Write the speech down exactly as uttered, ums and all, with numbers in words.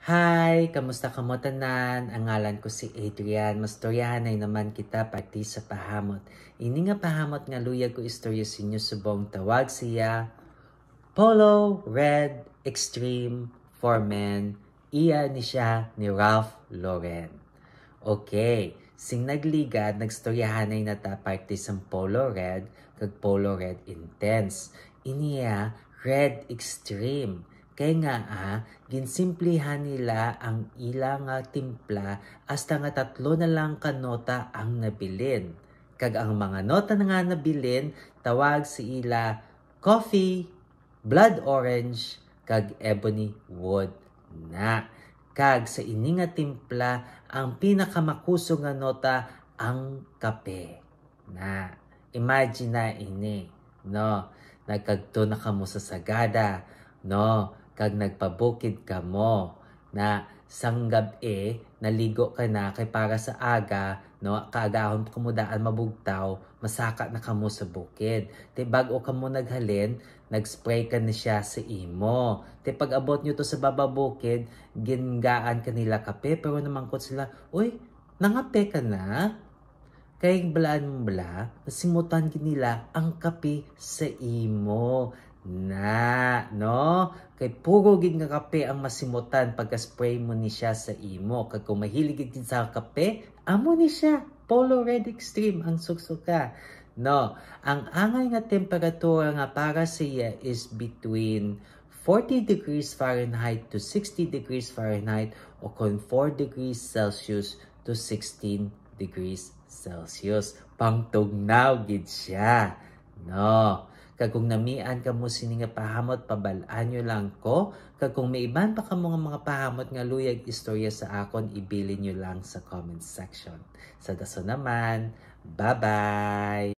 Hi! Kamusta kamo tanan? Ang ngalan ko si Adrian. Mastoryahanay naman kita parte sa pahamot. Ini nga pahamot nga luyag ko istorya sa inyo subong tawag siya Polo Red Extreme for Men. Iya ni siya ni Ralph Lauren. Okay, sing nagligad, nagstoryahanay na ta parte sang Polo Red kag Polo Red Intense. Ini ya Red Extreme. Kay nga, ah, ginsimplihan nila ang ila nga timpla hasta nga tatlo na lang ka nota ang nabilin. Kag ang mga nota na nga nabilin, tawag sa ila coffee, blood orange, kag ebony wood na. Kag sa ini nga timpla, ang pinakamakusog nga nota ang kape na. Imagine na ini, no? Nagkadto na kamo sa Sagada, no? Kag nagpabukid kamo na sang gab-i, naligo ka na kay para sa aga, no? Kaagahon pa kamo daan mabugtaw, masaka na kamo sa bukid. Ti bag-o kamo naghalin, nag-spray ka na siya sa imo. Ti pag-abot nyo to sa baba bukid, gingaan ka nila kape, pero namangkot sila, "Uy, nangape ka na?" Kay balaan mo bala, nasimutan gid nila ang kape sa imo na, no? Kay puro gid nga kape ang masimutan pagka-spray mo ni siya sa imo. Kag kung mahilig gid sa kape, amo ni siya, Polo Red Extreme ang suksuka. No, ang angay nga temperatura nga para sa iya is between forty degrees Fahrenheit to sixty degrees Fahrenheit o kon four degrees Celsius to sixteen degrees Celsius. Pangtugnaw gid siya. No. Kag kung namian kamo sini nga pahamot, pabal-an nyo lang ko. Kag kung may iban pa kamo nga mga pahamot nga luyag istorya sa akon, ibilin nyo lang sa comment section. Sa dason naman, bye-bye!